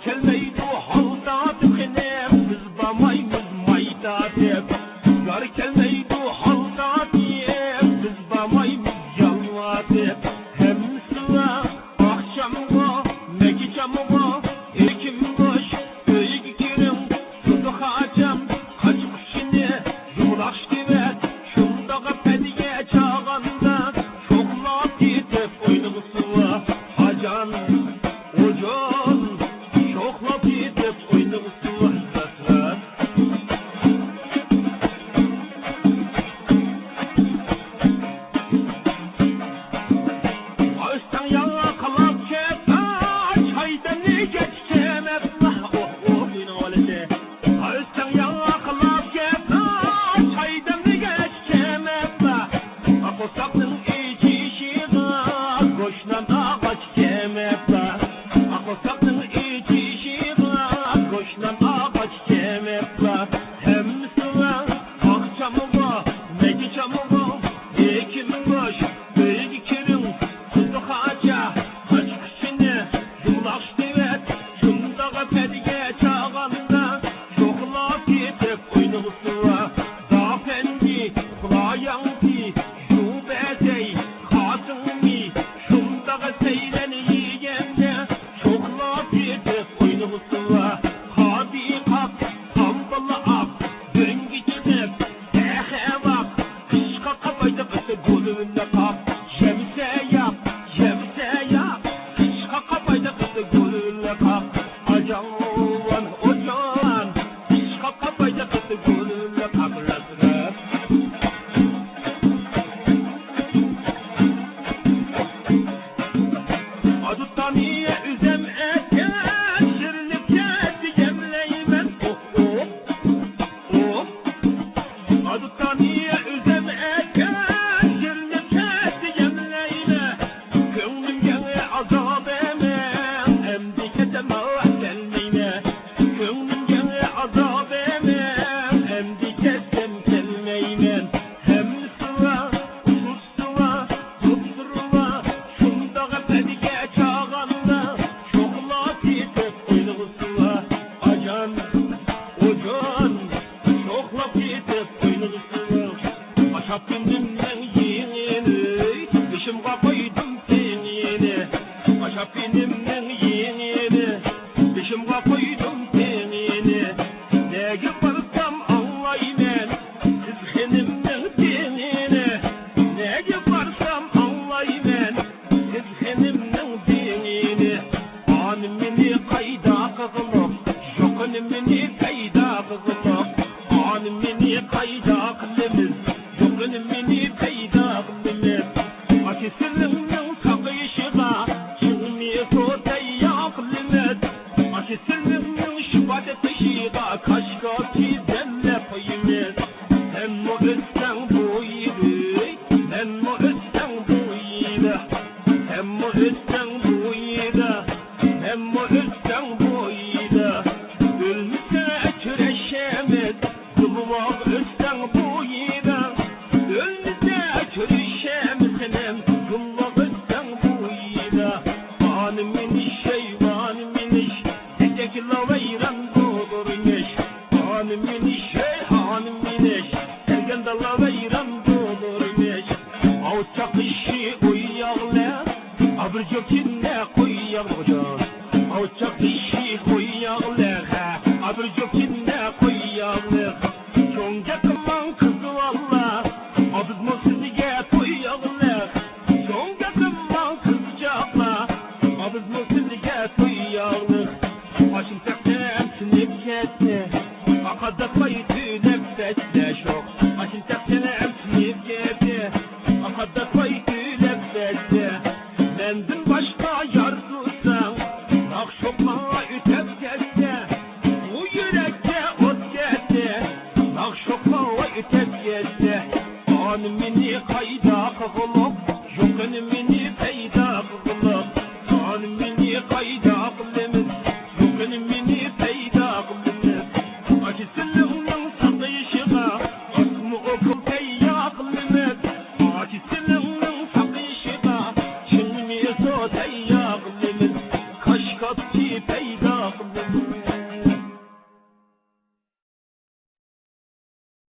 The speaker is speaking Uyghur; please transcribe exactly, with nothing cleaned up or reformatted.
كەلمەيدۇ ھالدا تېخىنى، بىز بارمايمىز ماي تارتىپ. يار كەلمەيدۇ ھالدا دېيىپ، بىز بارمايمىز يالۋاتىپ. ھەممىسىلا ئاخشامغۇ، مەكىچامغۇ، ھېكىم بوش، ئۆيگە كىرىڭ، سۇدۇخاچام، قاچا-قۇشىنى، يۇمىلاق شىكىۋەت، شۇنداق پەدىگە چاغاندا، شوخلاپ كېتىپ ئوينىغۇسىلا، ئاجان. ئوجان، شوخلاپ كېتىپ ئوينىغۇسىلا ھەسرەت. ئۆستەڭ ياقلاپ كەتسە، چايدىن كەچ كېمەپلا. ئوھ، ئوھ، دېنىڭ ئالىسى. ئۆستەڭ ياقلاپ كەتسە، چايدىن كەچ كېمەپلا. قورساقنىڭ ئېچىشىغا گۆشنان ئاغاچ كېمەپلا. قورساقنىڭ ئېچىشىغا گۆشنان ئاغاچ كېمەپلا. ھەممىسىلا ئاخشامغۇ، مەكىچامغۇ، ھېكىم بوش، ئۆيگە كىرىڭ، سۇدۇخاچا، قاچا-قۇشىنى، يۇمىلاق شىكىۋەت، شۇنداق پەدىگە چاغاندا، شوخلاپ كېتىپ ئوينىغۇسىلا. داپەندى، خۇلاياڭدى، يۇبەسەي، خاسىڭنى، شۇنداق سەيلەن يېگەندە، شوخلاپ كېتىپ ئوينىغۇسىلا. خادى قاپ، قامبىلا ئاپ، دۆڭگە چىقىپ، سەخە باق، قىشقا قاپايدا قىسا گۈلۈللە قاپ، يەمسە ياق، يەمسە ياق، قىشقا قاپايدا قىسا گۈلۈللە قاپ، ئاجان، ئوجان. ئىشقا قاپايدا قىسا گۈلۈللە قاقلىسىراپ. ئادۇتانى ئۆزەم ئەتكەن شىرنىككە دېگەملەيمەن. ئوھ، ئوھ، ئوھ. ئادۇتانى ئۆزەم ئەتكەن شىرنىككە دېگەملەيمەن. كۆڭلۈمگە ئازاب ئەمەس، ئەمدى كەتسەم كەلمەيمەن. كۆڭلۈمگە ئازاب ئەمەس، ئەمدى كەتسەم كەلمەيمەن. ھەممىسىلا ئۇسسۇلا، دوپسۇرۇلا، شۇنداق پەدىگە چاغاندا، شوخلاپ كېتىپ ئوينىغۇسىلا. ئاجان، ئوجان، شوخلاپ كېتىپ ئوينىغۇسىلا. ئاشاپ كۈندۈمنىڭ يېڭىنى، بېشىمغا قويدۇم تېڭىنى. ئاشاپ كۈندۈمنىڭ يېڭىنى، بېشىمغا قويدۇم تېڭىنى. نەگە بارسام ئاڭلايمەن قىز خېنىمنىڭ دېڭىنى. نەگە بارسام ئاڭلايمەن قىز خېنىمنىڭ دېڭىنى. ئانا مېنى قايدا قىلغۇلۇق، يوقىنى مېنى پەيدا قىلغۇلۇق. ئانا مېنى قايدا قىلىمىز، يوقىنى مېنى پەيدا قىلىمىز. ئاكىسىنىڭ ساقىيىشىغا چىڭ مېتود تەييار قىلىمىز. ئاكىسىنىڭ شىپا تېپىشىغا كاشكاپچى دەملەپ قويىمىز. سەنمۇ ئۆتسەڭ بۇ يىلى، مەنمۇ ئۆتسەڭ بۇ يىلى، سەنمۇ ئۆتسەڭ بۇ يىلى، مەنمۇ ئۆتسەڭ بۇ يىلى. ئۆلمىسە كۆرۈشەمىز، گۈلۋاغ ئۆتسەڭ بۇ يىلى. ئۆلمىسە كۆرۈشەمىز خېنىم، گۈلۋاغ ئۆتسەڭ بۇ يىلى. خانىم مېنىش، ھەي خانىم مېنىش، چېچەكلەر ۋەيران بولۇرمىش. خانىم مېنىش، ھەي خانىم مېنىش، كەلگەندىلا ۋەيران بولۇرمىش. ئاۋچاق بېشى ئوياغلىق، ئابرىجوكىنە قوياغلىق. ئاۋچاق بېشى ئوياغلىق، ھە، ئابرىجوكىنە قوياغلىق. چوڭ گەپ قىلماڭ قىز بالىلار، ئابىزمۇ سىزگە توياغلىق. چوڭ گەپ قىلماڭ قىزچاقلار، ئابىزمۇ سىزگە توياغلىق. ئاشۇم تەقسىم سىنىپ كەتتى، ئاقاداقلاي تۈنەپ بەتتە شوق. ئاشۇم تەقسىم سىنىپ كەتتى، ئاقاداقلاي تۈنەپ بەتتە. مەندىن باشقا يار تۇرساڭ، ناخشا شوقما ئۆتەپ كەتتى. بۇ يۈرەككە ئوت كەتتى، ناخشا شوقما ئۆتەپ كەتتى. ئانا مېنى قايدا قىلغۇلۇق، يوقىنى مېنى پەيدا قىلغۇلۇق. ئانا مېنى قايدا قىلىمىز، يوقىنى مېنى پەيدا قىلىمىز. ئاكىسىنىڭ ساقىيىشىغا ئاسما ئوكۇل تەييار قىلىمىز. ئاكىسىنىڭ ساقىيىشىغا چىڭ مېتود تەييار قىلىمىز.